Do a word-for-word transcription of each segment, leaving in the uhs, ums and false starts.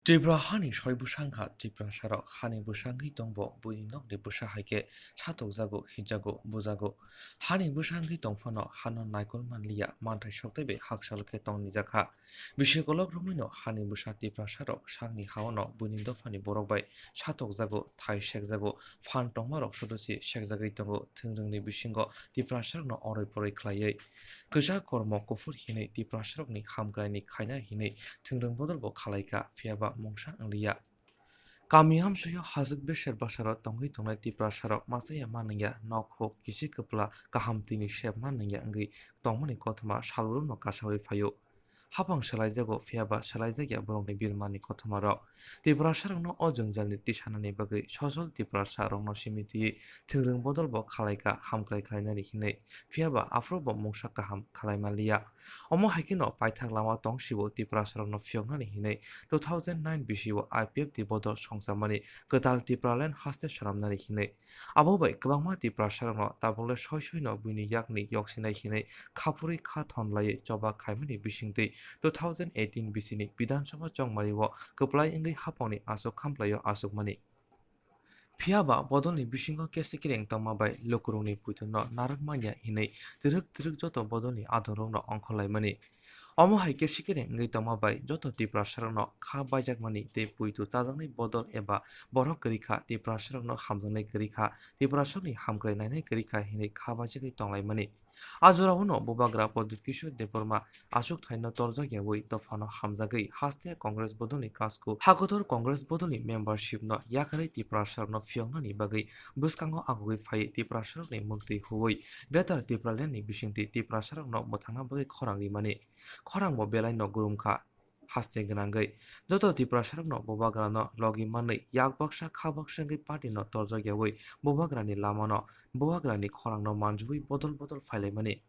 Tripura hani soi bwsang kha Tiprasarok, hani bwsangwi tongbo buini nokni bwsa hai khe satokjago, hinjago, bujago. Hani bwsangwi tongphano hano naikol manliya, manthai sok tei bai hakchal khe tongni jakha. Bisi kolok romwino hani bwsa Tiprasarok sakni haono buini dophani borok bai satokjago, thai sekjago, phan tongmarok sodosi sekjagwi tongo, thwngwrwngni bisingo Tiprasarokno oroi poroi khlaiwi. Kwchak kormo kuphur hinwi Tiprasarokni hamkraini khaina hinwi thwngwrwng bodolbo khalaikha, phiyaba mungsa wngliya. Kami amchaio hajwk beser bwsaro tongwi tongnai Tiprasarok machaya manliya, nok huk kisi kwpla kaham tini sep manliya wngwi tongmani kothoma salbrumno kasawi phaio. Hapang selaijago, phiyaba selaijakya borokni birmani kothomarok. Tiprasarokno o jwngjalni tisanani bagwi sojol Tiprasarokno simitwi thwngwrwng bodolbo khalaikha, hamkrai khlainani hinwi. Phiyaba aphuru bo mungsa kaham khlai manliya. Omo hai kheno paithak lama tong sibo Tiprasarokno phiyoknani hinwi two thousand nine bisio I P F T bodol songchamani kwtal Tipraland haste swnamnani hinwi. Abo bai kwbangma Tiprasarokno tabukle soi soino buini yakni yoksinai hinwi khaphurwi kha thon laiwi choba khaimani bisingtwi two thousand eighteen bisini Bidhan Sabha chongmario kwplai wngwi hapangni aswk khamplaio aswkmani. Phiyaba bodolni bisingo kesi kereng tongma bai lukurokni puiturno narwk manya hinwi twrwk twrwk joto bodolni adongrokno ongkhorlaimani. Omo hai kesi kereng wngwi tongma bai joto Tiprasarokno kha baijakmani tei puitu chajaknai bodol eba borok kwrwi kha, Tiprasarokno hamjaknai kwrwi kha, Tiprasarokni hamkrai nainai kwrwi kha hinwi kha baijagwi tonglaimani. A jorao no Bubagra Pradyut Kishore Debbarma achukthai no torjak yaui dophano hamjagwi haste Congress bodolni kasku hakotor Congress bodolni membership no yakarwi Tiprasarokno phiyoknani bagwi bwskango agugwi phaiwi Tiprasarokni muktwi huui Greater Tipraland ni bisingtwi Tiprasarokno mwthangna bagwi khorang rimani. Khorangbo belai no gurum kha. Haste gwnangwi joto Tiprasarokno Bubagrano logi manwi yak baksa kha baksa wngwi party no torjak yaui Bubagrani lamano, Bubagrani khorangno manjui bodol bodol phailaimani.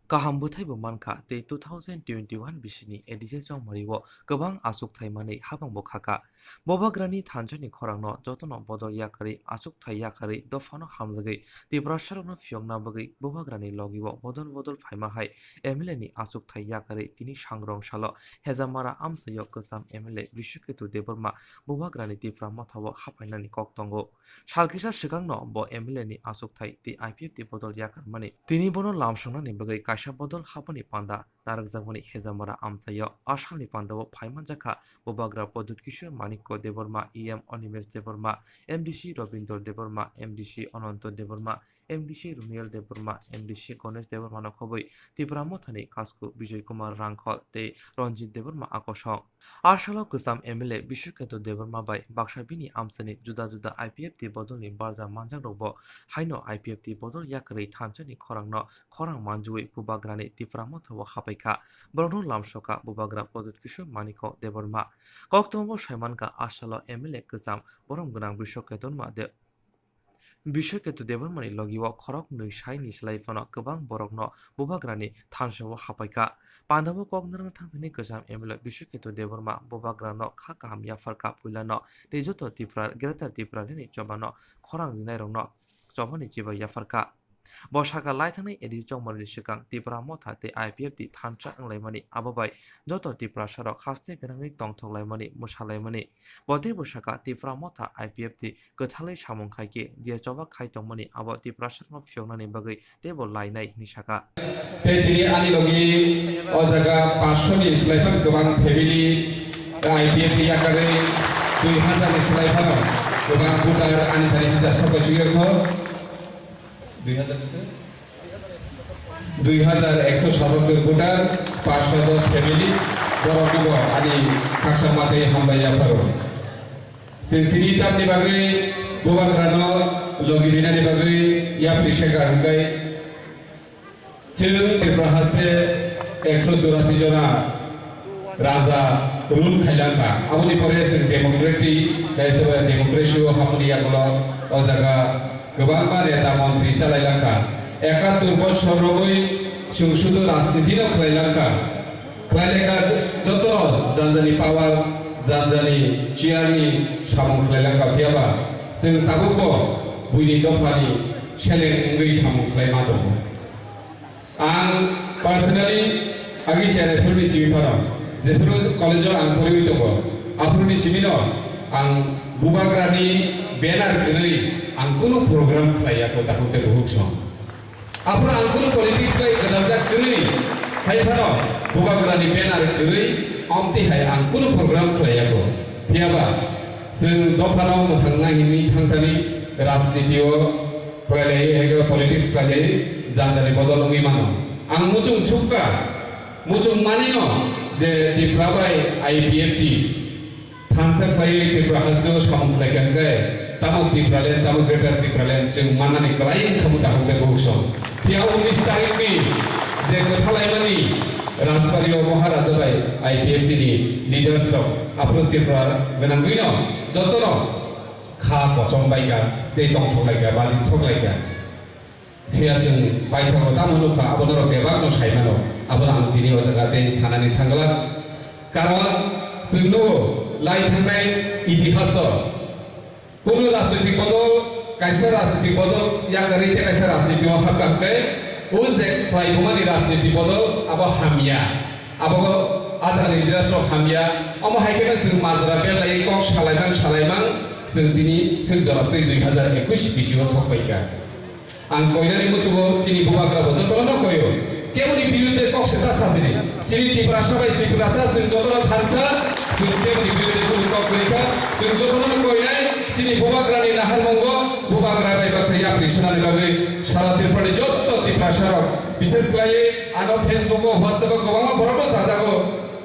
Kaham bwthaibo mankha tei two thousand twenty-one bisini A D C chongmario kwbang achukthai manwi hapangbo khakha. Bubagrani thansani khorangno jotono bodol yakarwi achukthai yakarwi dophano hamjagwi Tiprasarokno phiyokna bagwi Bubagrani logio bodol bodol phaima hai M L A ni achukthai yakarwi tini sangrong salo Hejamara amchaio kwcham M L A Biswaketu Debbarma Bubagrani Tipra Mothao haphainani kok tongo. Sal kisa swkangno bo M L A ni achukthai tei I P F T bodol yakarmani. Tini bono lamsongnani bagwi kaisa bodol habani panda narwkjakmani Hejamara amchaio. A salni pandao phaimanjakha Bubagra Pradyut Kishore Manikya Debbarma, E M Animesh Debbarma, M D C Rabindra Debbarma, M D C Ananta Debbarma, M D C Rumiel Debbarma, M D C Ganesh Debbarmano khobwi Tipra Mothani kasku Bijoy Kumar Rangkhol tei Ranjit Debbarma akosong. A salo kwcham M L A Biswaketu Debbarma bai baksa bini amchaini juda juda I P F T bodolni barja manjakrokbo haino I P F T bodol yakarwi thansani khorangno khorang manjui Bubagrani Tipra Mothao haphaikha. Borokno lamsokha Bubagra Pradyut Kishore Manikya Debbarma. Koktwmabo saimankha a salo M L A kwcham borom gwnang Biswaketu Debbarma de-, Biswaketu Debbarmani logio khorok nwi saini slai phano kwbang borokno Bubagrani thansao haphaikha. Pandao kok narwkna thangthani kwcham M L A Biswaketu Debbarma Bubagrano kha kaham yapharkha puilano tei joto Tipra, Greater Tipralandni chobano khorang rinairokno chobani chibai yapharkha. Bo sakha lai thangnai A D C chongmarni swkang Tipra Motha tei I P F T thansa wnglaimani, abo bai joto Tiprasarok haste gwnangwi tongthoklaimani, mwsalaimani. Bo teibo sakha Tipra Motha I P F T kwthalwi samung khai khe je choba khai tongmani abo Tiprasarokno phiyoknani bagwi teibo lainai hwnwi sakha. Tei tini ani logi o jaga paanch sho ni slai phano kwbang family I P F T yakarwi dui hazar ni slai phano kwbang voter ani thani hwnjak sok bai sugwi kho. Dui hazar ni se? Dui hazar ekso sabatur voter, paanch sho dos family, borokno bo ani khaksa matwi hambai yapharo. Chwng tini tamni bagwi Bubagrano logi rinani bagwi yapri seka hwnkhe chwng Tripura haste ekso churasi jona raja rule khailangkha. Aboni pore chwng democratic, khe democracy o habmani yagulo o jaga kwbangma neta montri chalailangkha. Ekattor bosor rogwi chwng sudu rajniti no khlailangkha. Khlaileka joto janjani power, janjani chair ni samung khlailangkha, phiyaba chwng tabukbo buini dophani seleng wngwi samung khlaima tongo. Ang personally agi cherai phuruni simi phano, jephuru college o ang poriwi tongo, Aphuruni simino ang bubagrani banner kwrwi ang kunu program khlaiya ko takhuk tei bukhuk song. Aphuru ang kunu politics bai gwdalajak kwrwi, hai phano bubagrani banner kwrwi omtwi hai ang kunu program khlaiya ko. Phiyaba chwng dophano mwthangna himwi thangthani rajniti o khlailaiwi hai khe politics khlailaiwi jani jani bodol wngwi mano. Ang muchung sukha, muchung manino je Tipra bai I P F T thansa khlaiwi Tripura hasteo samung khlaikha hwnkhe tamo Tipraland, tamo Greater Tipraland chwng mannani kwlai wngkha bo takhuk tei bukhuk song. Phiya unis tarikni je kwthalaimani Rajbari o Maharaja bai I P F T ni leaders rok aphuru Tripura gwnangwino jotono kha kochom baikha tei tongthok laikha, baji sok laikha. Phiya chwng paithago tamo nukha, abo norok bebakno sai mano. Abono ang tini o jaga tei sanani thangla. Karon chwng nugo lai thangnai itihaso. Kunu rajnitik bodol, kaisa rajnitik bodol yakarwi tei kaisa rajniti o hapkha hwnkhe, o je khlaibumani rajniti bodol abo hamya. Abo ajani leaders rok hamya. Omo hai kheno chwng majra belai kok salaimang salaimang chwng tini chwng jora twi dui hazar ekush bisio sok paikha. Ang koinani muchungo chini bubagrabo jotono koio. Keboni birudde kok se ta sajini. Chini Tiprasa bai Tiprasa chwng jotono thansa, chwng keboni birudde kunu kok kwrwi kha. Chwng jotono koinai chini bubagrani naharmungo bubagra bai baksa yapri swnani bagwi sara Tripurani jotto Tiprasa rok, bishes khlaiwi ano Facebook o, WhatsApp o kwbangma borokno sajago.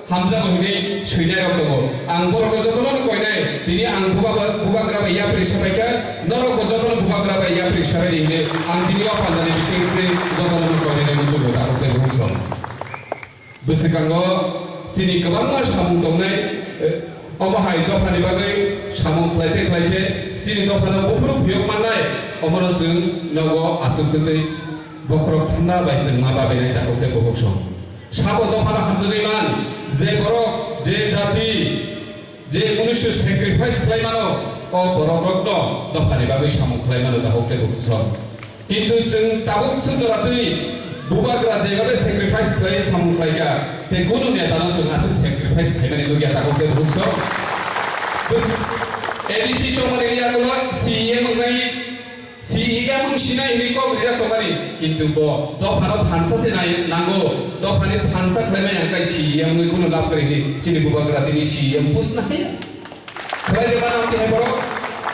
Hamjago hinwi swinai rok tongo. Ang borokno jotono koinai, tini ang bubagra, bubagra bai yapri sapaikha, norokbo jotono bubagra bai yapri sabaidi hinwi ang tini o panjani bisingtwi jotono koinai muchungo takhuk tei bukhuk song. Bwswkango chini kwbangma samung tongnai, eh, omo hai dophani bagwi samung khlaite khlaite chini dophano buphuru phiyok mannai, omono chwng nogo aswk twtwi bokhorok thangna bai chwng ma babinai takhuk tei bukhuk song. Sabo dophano hamjagwi man, je borok, je jati, je munusu sacrifice khlai mano, o borok rokno dophani bagwi samung khlai mano takhuk tei bukhuk song. Kintu chwng tabuk swk jora twi bubagra jebabe sacrifice khlai samung khlaikha, tei kunu netano chwng aswk sacrifice khlaimani nukya takhuk tei bukhuk song. A D C chongmani yagulo C E M wngnai, C E M wng sinai hinwi kok rijak tongmani, kintu bo dophano thansa se nai nango, dophani thansa khlaimani hwnkhai C E M wngwi kunu lab kwrwi hinwi chini bubagra tini C E M post nahaya. Khlai de mano tini borok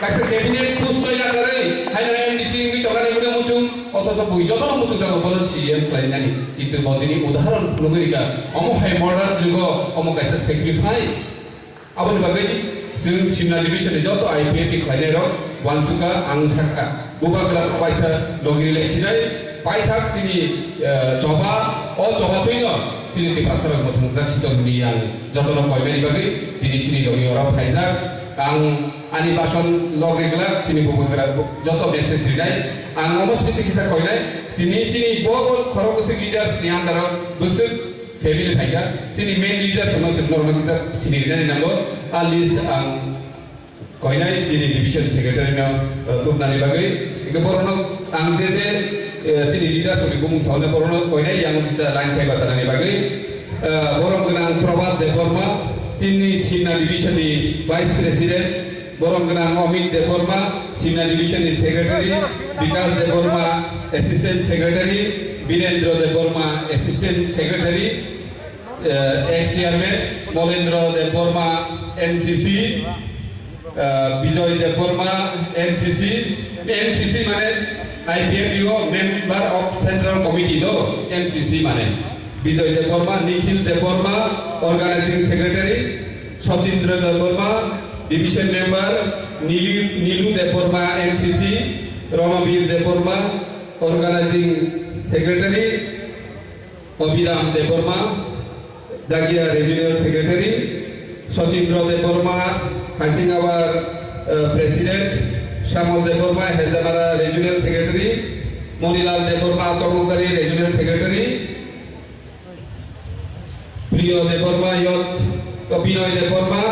kaisa cabinet post no yakarwi haino M D C wngwi tongmani bwrwi muchung, othocho bui jotono muchung jago bono C E M khlainani, kintu bo tini udaharon phunugwi rikha, omo hai modern jugo omo kaisa sacrifice. Aboni bagwi chwng Simna division ni joto I P F T khlainai rok uansukha, ang sakha. Bubagra kaisa logi rwlai sinai paithak chini, eh, choba, o choba twino chini Tiprasa rok mwthangjakha sito hwnwi ang jotono koimani bagwi tini chini logi oro phaijak. Ang ani bason log ri glak chini bubagra joto message rinai. Ang omo simi se kisa koinai tini chini bo bo khorok bwswk leaders ni under o bwswk family phaikha, chini main leaders no chwng norokno kisa sini rinani nango. A list ang koinai chini division secretary no, eh, tubnani bagwi. Hingke borokno ang je je, eh, chini leaders rokni bumung saui borokno koinai yang kisa line khai bachanani bagwi. Eh, borom gwnang Prabhat Debbarma, chini Simna division ni vice president, borom gwnang Amit Debbarma, Simna division ni secretary, Vikas Debbarma, assistant secretary, Birendra Debbarma, assistant secretary, eh, ex chairman, Molendra Debbarma, M C C, eh, Bijoy Debbarma, M C C, M C C mane I P F T o member of central committee do, M C C mane. Bijoy Debbarma, Nikhil Debbarma, organizing secretary, Sachindra Debbarma, division member, Nilu, Nilu Debbarma, M C C, Ranabir Debbarma, organizing secretary, Abhiram Debbarma, Dagia regional secretary, Sachindra Debbarma, Haisinghawa, uh, president, Shamal Debbarma, Hejamara regional secretary, Monilal Debbarma, Tormukari regional secretary, Priyo Debbarma, youth, Binoy Debbarma,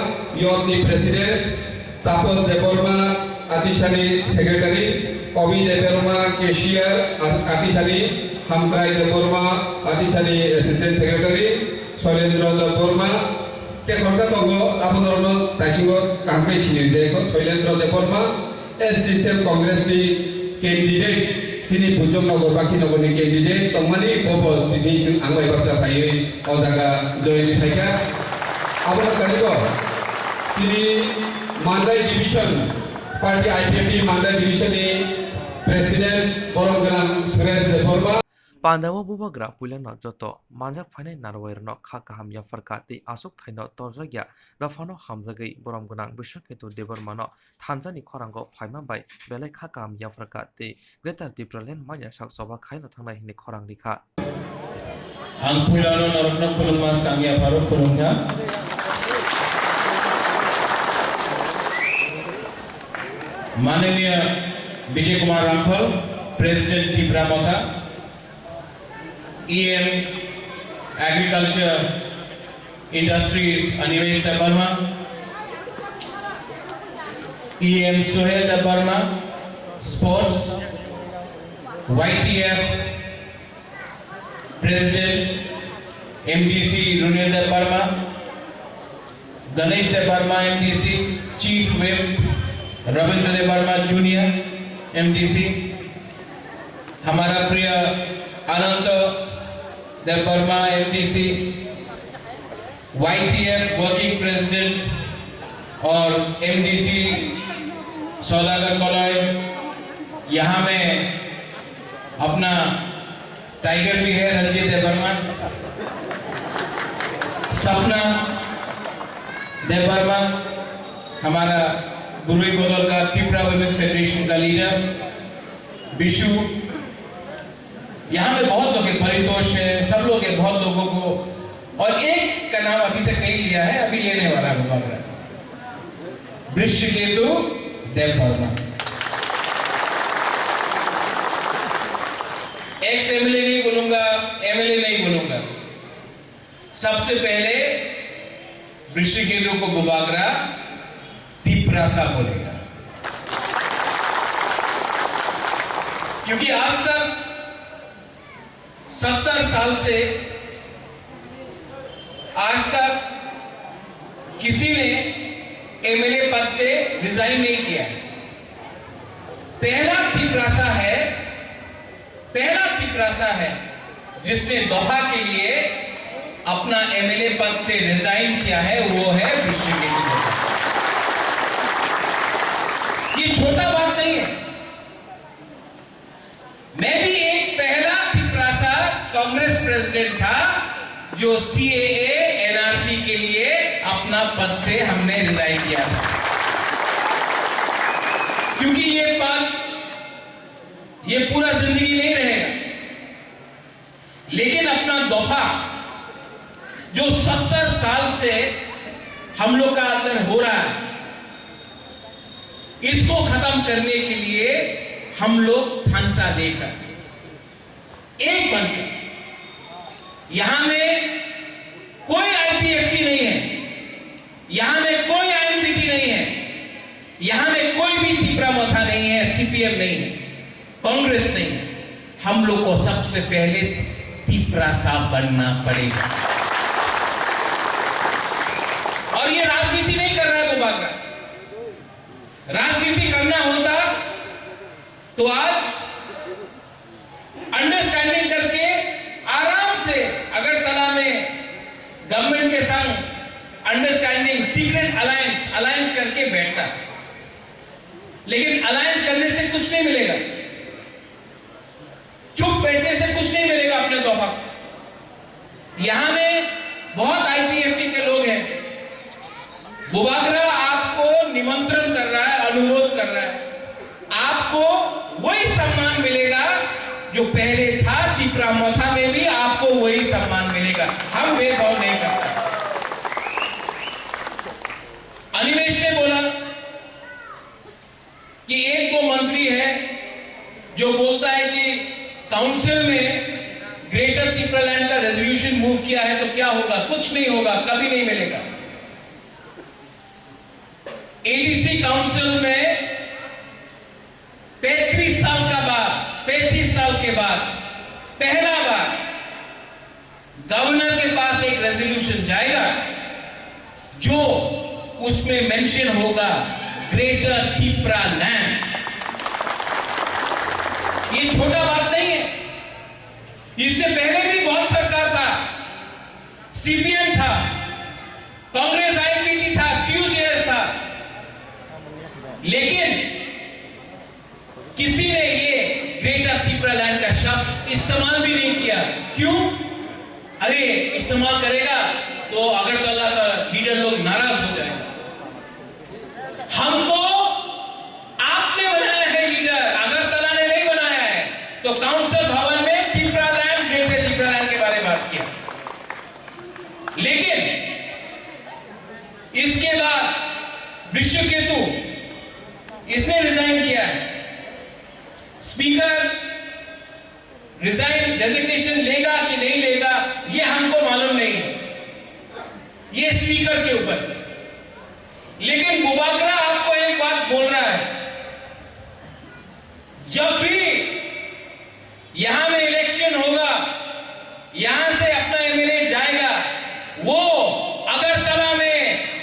youth ni president, Tapos Debbarma, Atisani secretary, Obi Debbarma, cashier, At-, Atisani, Hamkrai Debbarma, Atisani assistant secretary, Soilendra Debbarma, Khoroksa tongo, abo norokno taisingo kaham khe sini rijak kho, Soilendra Debbarma, S T cell Congress ni candidate, chini Bujong Nagar, Bakhi Nagar ni candidate tongmani, bobo tini chwng ang bai baksa phaiwi o jaga join phaikha. Abono tarigo chini Mandai division, party I P F T Mandai division ni president borom gwnang Suresh Debbarma. Pandao bubagra puilano joto manjak phainai narwuirokno kha kaham yapharkha tei aswk thaino torjakya dophano hamjagwi borom gwnang Biswaketu Debbarmano thansani khorango phaima bai belai kha kaham yapharkha tei Greater Tipraland manya sak choba khaino thangnai hwnwi khorang rikha. Ang puilano norokno khulumma swkang yapharo khulumkha. Mananiya Vijay Kumar Rangkhol, President Tipra Motha, E M Agriculture Industries Animesh Debbarma, E M Sohel Debbarma, Sports, Y T F President M D C Runil Debbarma, Ganesh Debbarma M D C, Chief Whip Ravindra Debbarma Junior M D C, हमारा प्रिय अनंत Debbarma M D C, Y T F Working President और M D C सौदागर कॉलोनी, यहाँ में अपना टाइगर भी है रंजीत देबवर्मा, सपना देबवर्मा, हमारा बुरुई बगल का तिपरा वुमेन्स फेडरेशन का लीडर, विशु, यहाँ में बहुत लोग हैं, परितोष है, सब लोग हैं, बहुत लोगों को, और एक का नाम अभी तक नहीं लिया है, अभी लेने वाला है, बुबागरा। वृषकेतु देबवर्मा। एक्स एमएलए नहीं बोलूंगा, एमएलए नहीं बोलूंगा। सबसे पहले वृषकेतु को बुबागरा तिपरासा बोलेगा, क्योंकि आज तक सत्तर साल से आज तक किसी ने एमएलए पद से रिजाइन नहीं किया। पहला तिपरासा है, पहला तिपरासा है जिसने दोहा के लिए अपना एमएलए पद से रिजाइन किया है, वो है वृषकेतु। ये छोटा बात नहीं है। मैं भी एक पहला तिपरासा कांग्रेस प्रेसिडेंट था जो सीएए, एनआरसी के लिए अपना पद से हमने रिजाइन किया था, क्योंकि ये पद, ये पूरा जिंदगी नहीं रहेगा, लेकिन अपना दोहा जो सत्तर साल से हम लोग का अंदर हो रहा है, इसको खत्म करने के लिए हम लोग थानसा लेकर एक बनकर, यहाँ में कोई आईपीएफटी नहीं है, यहाँ में कोई आईएनबीटी नहीं है, यहाँ में कोई भी तिपरा मोथा नहीं है, सीपीएम नहीं है, कांग्रेस नहीं है। हम लोग को सबसे पहले तिपरासा बनना पड़ेगा। और ये राजनीति नहीं कर रहा है बुबागरा। राजनीति करना होता तो आज अंडरस्टैंडिंग करके आराम से अगरतला में गवर्नमेंट के संग अंडरस्टैंडिंग, सीक्रेट अलायंस, अलायंस करके बैठता। लेकिन अलायंस करने से कुछ नहीं मिलेगा, चुप बैठने से कुछ नहीं मिलेगा अपने तोहफा। यहाँ में बहुत आईपीएफटी के लोग हैं। बुबागरा आपको निमंत्रण कर रहा है, अनुरोध कर रहा है। आपको वही सम्मान मिलेगा जो पहले था। तिपरा मोथा में भी आपको वही सम्मान मिलेगा। हम भेदभाव नहीं करते। अनिमेश ने बोला कि एक दो मंत्री है जो बोलता है कि काउंसिल में ग्रेटर तिपरालैंड का रेजोल्यूशन मूव किया है तो क्या होगा? कुछ नहीं होगा, कभी नहीं मिलेगा। एडीसी काउंसिल में पैंतीस साल का बाद, पैंतीस साल के बाद पहला बार गवर्नर के पास एक रेजोल्यूशन जाएगा उसमें मेंशन होगा ग्रेटर तिप्रा लैंड। ये छोटा बात नहीं है। इससे पहले भी बहुत सरकार था, सीपीएम था, कांग्रेस आईएनपीटी था, क्यूजेएस था, लेकिन किसी ने ये ग्रेटर तिप्रा लैंड का शब्द इस्तेमाल भी नहीं किया। क्यों? अरे, इस्तेमाल करेगा तो अगरतला का लीडर लोग नाराज हो जाएगा। हमको आपने बनाया है लीडर, अगरतला ने नहीं बनाया है। तो काउंसिल भवन में तिप्रा लैंड, ग्रेटर तिप्रा लैंड के बारे में बात किया, लेकिन इसके बाद विश्वकेतु, इसने रिजाइन किया है। स्पीकर रिजाइन, रेजिग्नेशन लेगा कि नहीं लेगा, ये हमको मालूम नहीं है, ये स्पीकर के ऊपर। लेकिन बुबागरा आपको एक बात बोल रहा है, जब भी यहाँ में इलेक्शन होगा, यहाँ से अपना एमएलए जाएगा, वो अगरतला में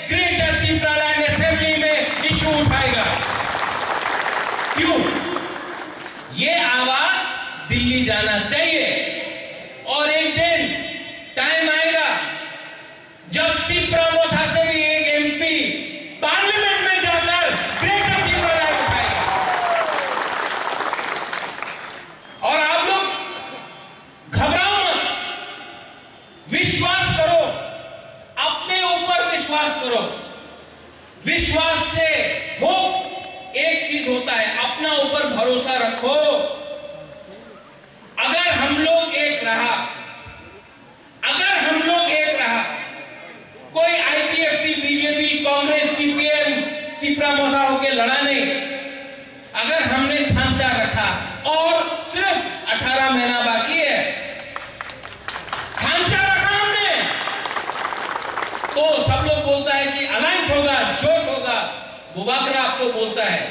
ग्रेटर तिप्रालैंड असेंबली में इशू उठाएगा। क्यों? ये आवाज दिल्ली जाना चाहिए। और एक दिन टाइम आएगा जब तिप्रा मोथा से भी एक एमपी पार्लियामेंट में जाकर ग्रेटर तिप्रालैंड उठाएगा। और आप लोग घबराओ मत, विश्वास करो, अपने ऊपर विश्वास करो। विश्वास से होप एक चीज होता है, अपना ऊपर भरोसा रखो। अगर हम लोग एक रहा, अगर हम लोग एक रहा, कोई आईपीएफटी, बीजेपी, कांग्रेस, सीपीएम, तिप्रा मोथा होके लड़ा नहीं। अगर हमने थामचा रखा और सिर्फ अठारह महीना बाकी है, थामचा रखा हमने, तो सब लोग बोलता है कि अलायंस होगा, जोट होगा। बुबागरा आपको बोलता है,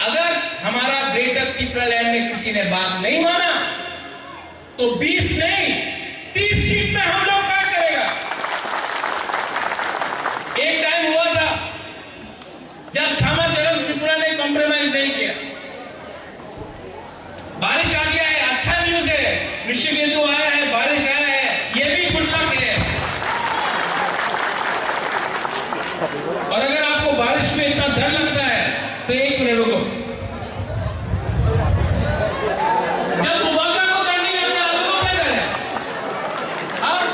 अगर हमारा ग्रेटर तिप्रालैंड में किसी ने बात नहीं माना, तो बीस नहीं, तीस सीट में हम लोग फाइट करेगा। एक टाइम हुआ था जब श्यामा चरण त्रिपुरा ने कॉम्प्रोमाइज नहीं किया। बारिश आ गया है, अच्छा न्यूज़ है, विश्वकेतु आया है, बारिश आया है, ये भी गुड लक है। और अगर आपको बारिश में इतना डर लगता है तो एक मिनट रुको। जब बुबागरा को डर नहीं लगता, आप लोग क्या डर है? आप,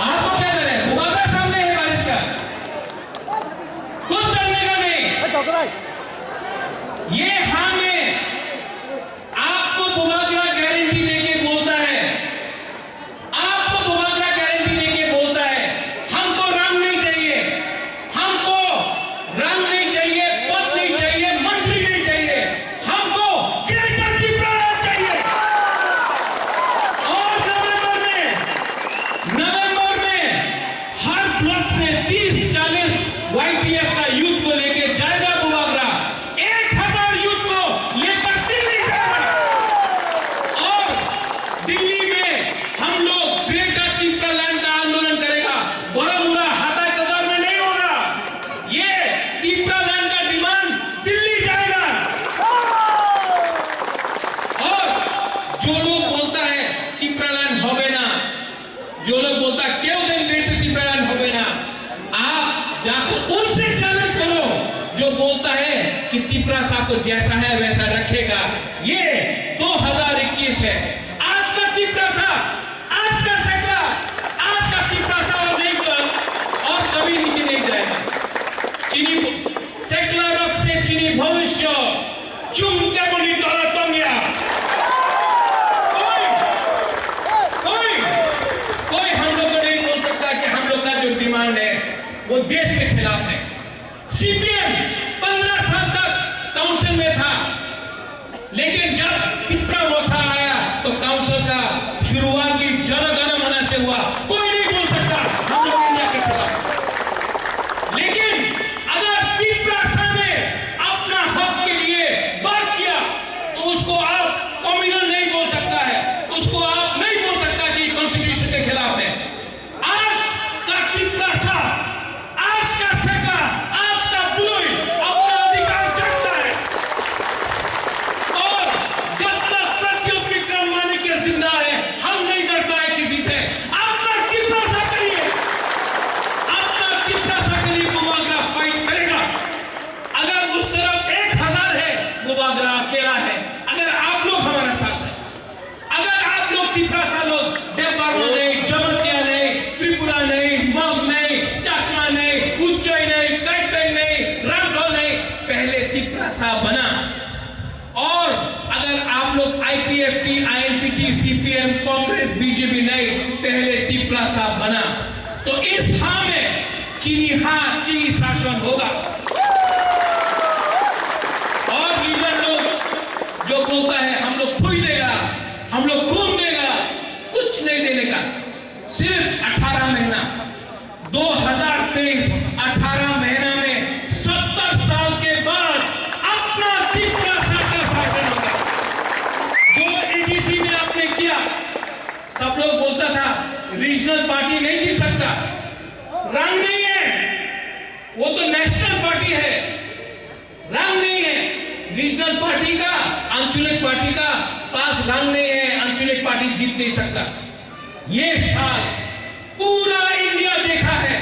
आपको क्या डर है? बुबागरा सामने है बारिश का, कुछ डरने का नहीं। ये हाँ में आपको बुबागरा गारंटी देके बोलता है, आपको बुबागरा गारंटी देके बोलता है, हमको राम नहीं चाहिए, हमको राम नहीं चाहिए, पद नहीं चाहिए, मंत्री नहीं चाहिए, हमको ग्रेटर तिप्रालैंड चाहिए। और नवंबर में, नवंबर में हर ब्लॉक से तीस चालीस वाईटीएफ का यूथ को लेके जाएगा बुबागरा। एक हज़ार यूथ को लेकर दिल्ली जाएगा। और दिल्ली में हम लोग ग्रेटर तिप्रालैंड का आंदोलन करेगा। बड़ा बुरा हाता कतार में नहीं होगा। ये तिप्रालैंड का डिमांड दिल्ली जाएगा। और जो लोग बोलता है तिप्रालैंड होबे ना, जो लोग बोलता है क्यों दिन ग्रेटर तिप्रालैंड होबे ना, आप जाकर उनसे चैलेंज करो जो बोलता है कि तिप्रासा को जैसा है वैसा रखेगा। ये दो हज़ार इक्कीस है। आज का तिप्रासा, आज का सेकला, आज का तिप्रासा और नहीं तो और कभी नीचे नहीं जाएगा। चीनी सेकला रख से चीनी भविष्य। Chungkemuni toro tongya. कोई, कोई, कोई हम लोग को नहीं बोल सकता कि हम लोग का जो डिमांड है वो देश के खिलाफ है। सीपीएम पन्द्रह साल तक काउंसिल में था, लेकिन जब तिप्रा मोथा आया तो काउंसिल का शुरुआत भी जनगण मन से हुआ। कोई नहीं बोल सकता हम लोग इंडिया के खिलाफ। लेकिन अगर तिप्रासा ने अपना हक के लिए बात किया तो उसको आप कम्युनल नहीं बोल सकता है, उसको आप नहीं बोल सकता कि कॉन्स्टिट्यूशन के खिलाफ है। आज का तिप्रासा, आईपीएफटी, आईएनपीटी, सीपीएम, कांग्रेस, बीजेपी नहीं, पहले तिपरासा बना। तो इस हाँ में चीनी हाँ, चीनी शासन होगा। और लीडर लोग जो बोलता है, हम लोग थूक देगा, हम लोग खून देगा, कुछ नहीं देने का, सिर्फ अठारह महीना, दो हज़ार तेईस, अठारह महीना में सत्तर साल के बाद अपना तिपरासा का शासन होगा। जो एडीसी में आपने किया, सब लोग बोलता था रीजनल पार्टी नहीं जीत सकता, रंग नहीं है, वो तो नेशनल पार्टी है। रंग नहीं है। रीजनल पार्टी का, आंचलिक पार्टी का पास रंग नहीं है, आंचलिक पार्टी जीत नहीं सकता। ये साल पूरा इंडिया देखा है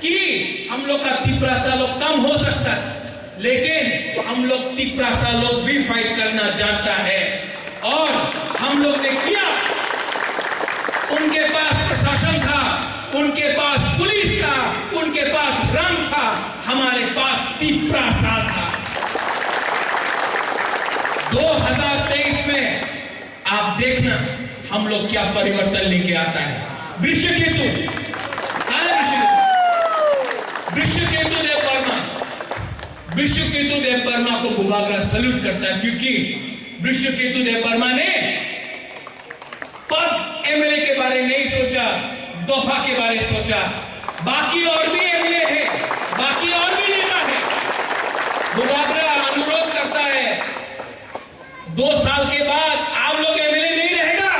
कि हम लोग का तिपरासा लोग कम हो सकता है, लेकिन हम लोग तिपरासा लोग भी फाइट करना जानता है। और हम लोग ने किया। उनके पास प्रशासन था, उनके पास पुलिस था, उनके पास रंग था, हमारे पास तिपरासा था। दो हज़ार तेईस में आप देखना, हम लोग क्या परिवर्तन लेके आता है। वृषकेतु, कहाँ है वृषकेतु? वृषकेतु देव वर्मा, वृषकेतु देव वर्मा को बुबागरा सल्यूट करता है, क्योंकि वृषकेतु देव वर्मा ने पद, एमएलए के बारे नहीं सोचा, दफा के बारे सोचा। बाकी और भी एमएलए है, बाकी और भी नेता है। बुबागरा अनुरोध करता है, दो साल के बाद आप लोग एमएलए नहीं रहेगा,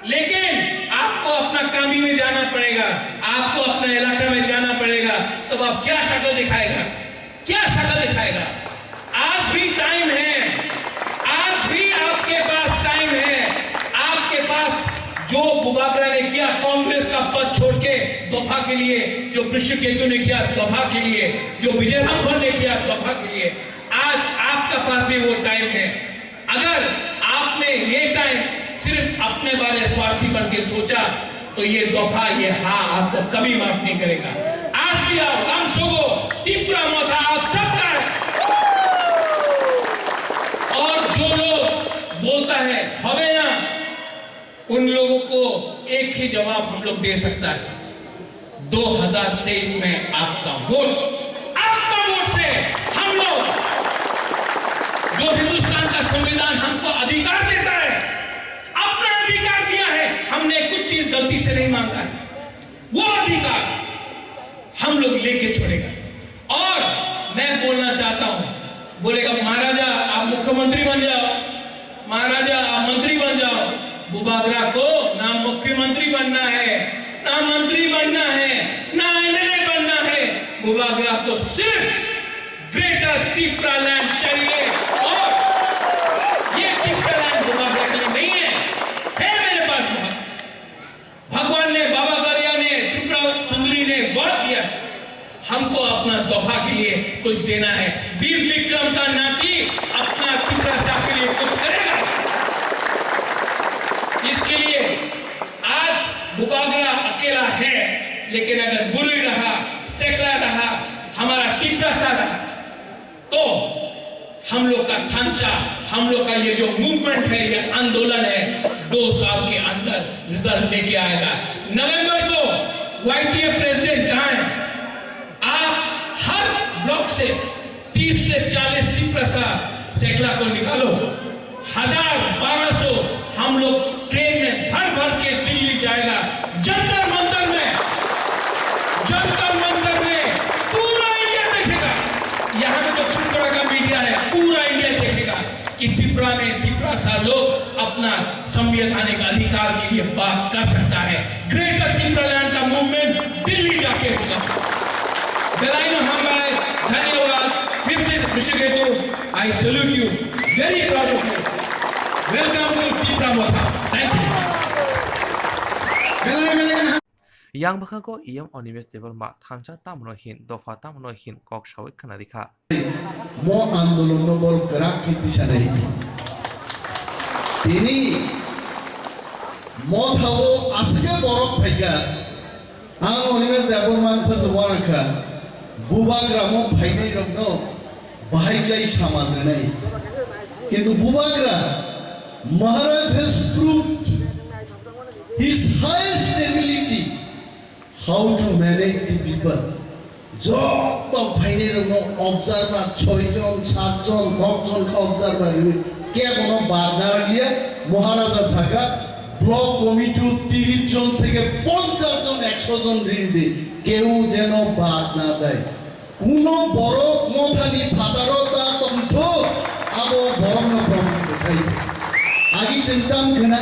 लेकिन आपको अपना कामी में जाना पड़ेगा, आपको अपना इलाका में जाना पड़ेगा। तब आप क्या शक्ल दिखाएगा, क्या शक्ल दिखाएगा? आज भी टाइम है, आज भी आपके पास टाइम है। आपके पास जो बुबागरा ने किया कांग्रेस का पद छोड़ के दफा के लिए, जो वृषकेतु ने किया दफा के लिए, जो विजय राघवन ने किया दफा के लिए, आज आपका पास भी वो टाइम है। अगर आपने ये टाइम सिर्फ अपने बारे स्वार्थी बन के सोचा, तो ये दफा, ये हाँ आपको कभी माफ नहीं करेगा। आज भी आओ, हम सबको तिपरा मोथा आप सबका है। और जो लोग बोलता है, "हबे ना," उन लोगों को एक ही जवाब हम लोग दे सकता है, दो हज़ार तेईस में आपका वोट, आपका वोट से हम लोग, जो हिंदुस्तान का संविधान हमको अधिकार देता है, अपना अधिकार दिया है, हमने कुछ चीज गलती से नहीं मांगा है, वो अधिकार हम लोग लेके छोड़ेगा। और मैं बोलना चाहता हूं, बोलेगा, "महाराजा, आप मुख्यमंत्री बन जाओ, महाराजा, आप मंत्री बन जाओ।" बुबागरा को ना मुख्यमंत्री बनना है, ना मंत्री बनना है, ना एमएलए बनना है। बुबागरा को सिर्फ ग्रेटर तिपरालैंड चाहिए। और ये तिपरालैंड बुबागरा के लिए नहीं है, है मेरे पास बहुत। भगवान ने, बाबा गरिया ने, त्रिपुरा सुंदरी ने वोट दिया है। हमको अपना दफा के लिए कुछ देना है। वीर विक्रम का नाती अपना तिपरासा के लिए कुछ करेगा। इसके लिए आज बुबागरा अकेला है, लेकिन अगर बुरुई रहा, सेकला रहा, हमारा तिपरासा रहा, तो हम लोग का थांचा, हम लोग का ये जो मूवमेंट है, ये आंदोलन है, दो साल के अंदर रिजल्ट लेके आएगा। नवंबर को वाईटीए प्रेसिडेंट कहाँ है? आप हर ब्लॉक से तीस से चालीस तिपरासा सेकला को निकालो, हजार, बारह सौ हम लोग ट्रेन में भर भर के दिल्ली जाएगा। जंतर मंतर में, जंतर मंतर में पूरा इंडिया देखेगा। यहाँ में जो त्रिपुरा का मीडिया है, पूरा इंडिया देखेगा कि त्रिपुरा में तिपरासा लोग अपना संवैधानिक अधिकार के लिए बात कर सकता है। ग्रेटर तिपरालैंड का मूवमेंट दिल्ली जाके होगा। Belai no hambai, dhanyabad, Mister Hrishiketu, I salute you, very proud of you. Welcome to Tipra Motha. Thank you. Belai belai no Yang bwkhago E M Animesh Debbarma thansa tamno hin, dopha tamno hin kok sawi khna rikha. Mo andolonno bol kwrak khe tisanai. Tini Mothao aswk borok phaikha. Ang Animesh Debbarma wngkha chuwang kha. Bubagra mo phainai rokno bahai klai saman rwnai. Kintu Bubagra Maharaj has proved his highest ability how to manage the people. Joto phainairokno observer soi jon, sat jon, nok jon khe observer rwi kebono bad na rwliya. Maharaja saka, block committee o tiris jon theke ponchash jon, ekso jon ridi, keu jeno bad na jai. Kuno borok mothani phataro ta tongthok, abo borokno proman rwthai. Agi chwng tam khna,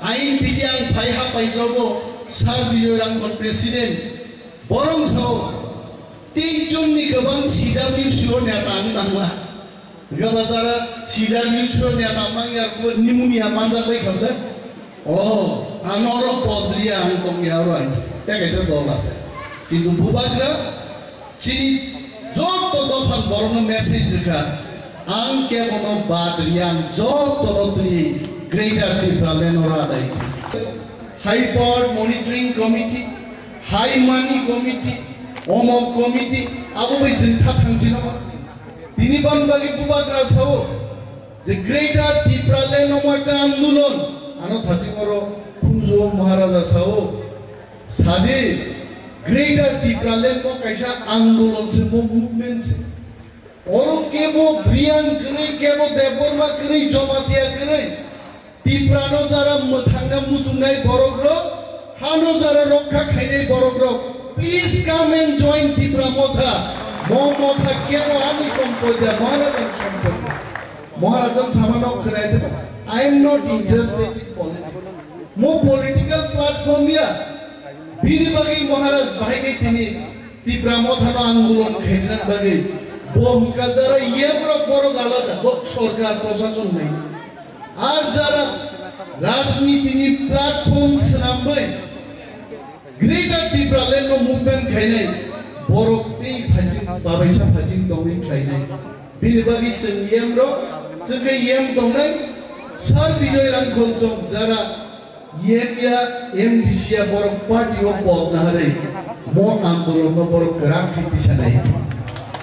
ain piti ang phai ha paidrobo, Sir Bijoy Rangkhol President, borok sao, tei jonni kwbang C W C o neta ang tangma. Gabasara C W C o neta mang ya ko pneumonia manjak bai khamda. Oh, ano oro podri ang tong ya oro ang. Te kaisa dol ase. Kintu bubagra chini joto dophan borokno message rwkha. Ang kebono bad riya ang jotono twi Greater Tipraland oro adai. High Power Monitoring Committee, High Money Committee, omok committee, abo bai chwng tha thangchino. Tini bam bagwi bubagra sao, je Greater Tipraland omo ekta andolon, ano thaching oro Phunjo Maharaja sao, sadi Greater Tipraland mo kaisa andolon se, mo movement se. Oro kebo Briyan kwrwi, kebo Debbarma kwrwi, Jamatia kwrwi. Tiprano jara mwthangna muchungnai borokrok, hano jara rokha khainai borokrok, please come and join Tipra Motha. Mo motha kebo ani sompoti ya, Maharajani sompoti. Maharajani samano khwnai de, I am not interested in politics. Mo political platform ya. Bini bagwi Maharaj bahai khe tini Tipra Mothano andolon khaina bagwi bo hwnkha jara yemrok borok alada, bo sorkar prosason nai. Ar jara rajniti ni platform swnamwi Greater Tipraland no movement khainai borok tei phaising babaisa phaising tongwi khlainai. Bini bagwi chwng yem rok, chwng khe yem tongnai, Sir Bijoy Rangkhol chwng jara yem ya, M D C ya borok party o pok naharwi mo andolon no borok kwrak khe tisanai.